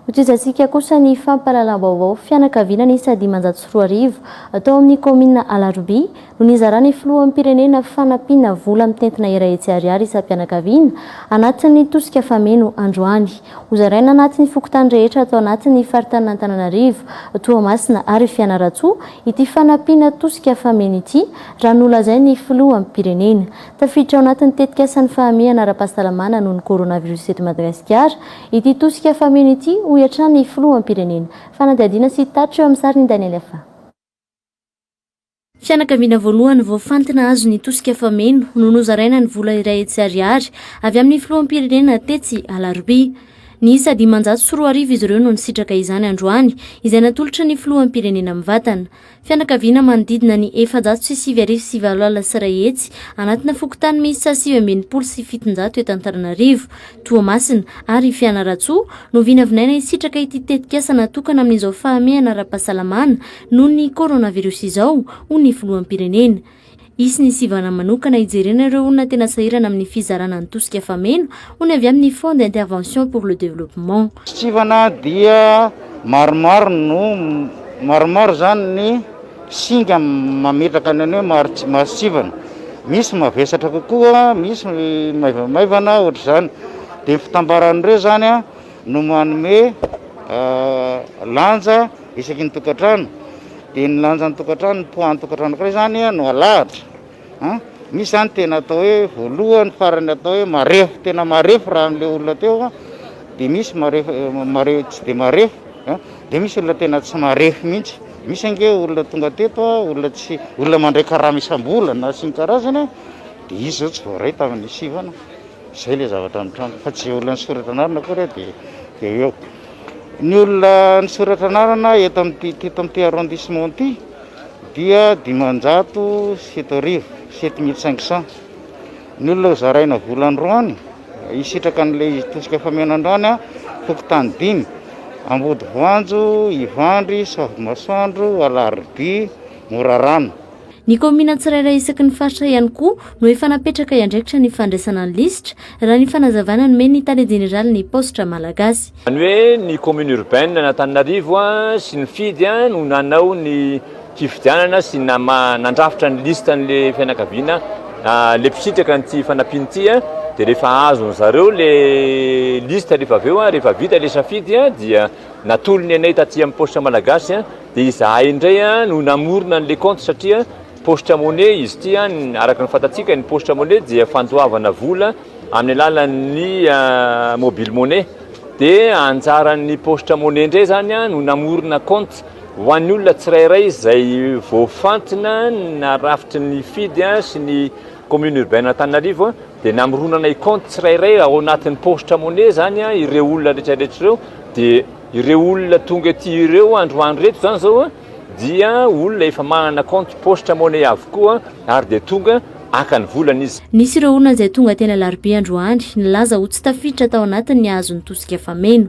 Hotohizantsika kosa ny fampahalalam-baovao fianakaviana niisa 2500 tao amin'ny kaominina Alarobia no nizaran'ny filoham-pirenena fanampiana vola mitentina 100 ariary isam-pianakaviana anatin'ny tosika fameno androany. Hozaraina anatin'ny fokontany rehetra ato anatin'ny faritanin'Antananarivo, Toamasina ary Fianarantsoa ity fanampiana tosika fameno ity raha nolazain'ny filoham-pirenena. Tafiditra ao anatin'ny tetikasan'ny fahamehana ara-pahasalamana noho ny coronavirus eto Madagasikara ity tosika fameno ity, hoy hatrany ny filoham-pirenena. Fanadihadiana sy tatitra eo amin'ny sarin'i Daniel Afa. Fianakaviana voalohany voafantina azo ny tosika fameno no nozaraina ny vola 100 ariary avy amin'ny filoham-pirenena tetsy Alarobia. Niisa 2500 izy ireo no nisitraka izany androany, izay natolotry ny filoham-pirenena mivantana. Fianakaviana manodidina ny 189 100 anatina fokontany miisa 769 eto Antananarivo, Toamasina ary Fianarantsoa no vinavinaina hisitraka ity tetikasa natokana amin'izao fahamehana ara-pahasalamana noho ny coronavirus izao, hoy ny filoham-pirenena. Hisy ny sivana manokana hijerena ireo olona tena sahirana amin'ny fizarana ny tosika fameno, hoy ny avy amin'ny Fonds d'intervention pour le développement. Sivana dia maromaro no maromaro izany ny singa mametraka ny hoe marin-tsivana. Misy mavesatra kokoa, misy maivamaivana ohatr'izany. Dia ny fitambaran'ireo izany no manome lanja isaky ny tokantrano. Dia ny lanjan'ny tokantrano, ny poids-n'ny tokantrano anankiray izany no alahatra. An, misy izany tena atao hoe voalohany, farany atao hoe marefo, tena marefo raha amin'ilay olona teo an, dia misy marefo, mare- tsy dia marefo an, dia misy olona tena tsy marefo mihitsy. Misy ange olona tonga teto an, olona tsy, olona mandray karama isam-bolana sy ny karazany an, dia izy izao tsy voaray tamin'ny sivana. Izay ilay zavatra mitranga, fa tsy izay olona nisoratra anarana akory an dia dia eo. Ny olona nisoratra anarana eto amin'ity teto amin'ity arrondissement ity dia 7500, 7500. Ny olona hozaraina vola androany, hisitraka an'ilay tosika fameno androany an, fokontany dimy, Ambodivoanjo, Ivandry, Soavimasoandro, Alarobia, Morarano. Ny kaominina tsirairay isaky ny faritra ihany koa no efa napetraka hiandraikitra ny fandraisana ny lisitra, raha ny fanazavana nomen'ny tale jeneralin'ny paositra malagasy. Izany hoe ny commune urbaine an'Antananarivo sy ny fidy no nanao ny fifidianana sy nandrafitra ny liste an'le fianakaviana le mpisitraka an'ity fanampiana ity dia rehefa azon zareo le liste rehefa avy eo rehefa vita le safidy dia natolony anay taty amin'ny paositra malagasy Dia izahay indray no namorona an'ilay compte satria Poste Money izy ity, araka ny fantatsika ny Poste Money dia fandoavana vola amin'ny alalan'ny mobile money. Dia anjaran'ny Poste Money indray izany no namorona compte ho an'ny olona tsirairay izay voafantina narafitry ny fidy sy ny commune urbaine Antananarivo dia namoronanay compte tsirairay ao anatin'ny Poste Money izany ireo olona rehetrarehetra ireo dia Ireo olona tonga ety ireo androany ireto izany izao dia olona efa manana compte Poste Money avokoa ary dia tonga haka ny volany izy. Nisy ireo olona izay tonga teny Alarobia androany nilaza ho tsy tafiditra tao anatin'ny hazo ny tosika fameno.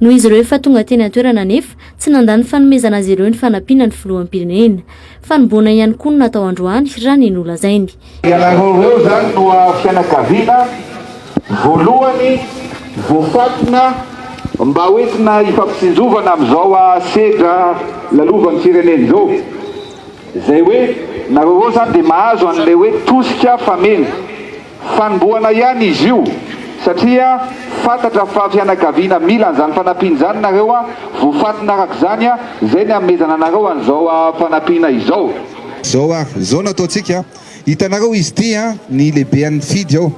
Noho izy ireo efa tonga teny an-toerana anefa, Tsy nandà ny fanomezana azy ireo ny fanampiana ny filoham-pirenena. Fanombohana ihany koa no natao androany, raha ny nolazainy. Ianareo ireo izany no fianakaviana voalohany voafantina mba hoentina hifampitsinjovana amin'izao sedra lalovan'ny firenena izao. Izay hoe nareo ireo izany dia mahazo an'ilay hoe tosika fameno. Fanombohana ihany izy io satria fantatra fa fianakaviana mila an'izany fanampiana izany nareo a, voafantina araka izany a, izay ny hanomezana anareo an'izao fanampiana izao. Zao ary, zao no ataontsika, hitanareo izy ity an, ny lehibean'ny fidy ao,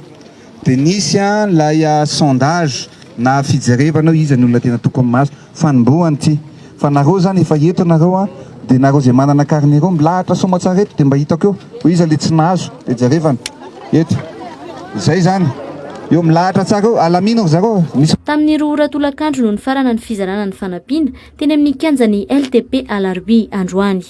dia nisy an ilay sondage na fijerevana hoe iza ny olona tena tokony mahazo, Fanombohana ity. Fa nareo zany efa eto nareo an, de nareo zay manana carnet reo milahatra soamatsara eto de mba hitako eo hoe iza le tsy nahazo de jerevana eto. Zay zany. Eo milahatra tsara eo, alamino ry zareo a. Misy. Tamin'ny 2 ora tolakandro no nifarana ny fizarana ny fanampiana teny amin'ny kianjan'ny LTP Alarobia androany.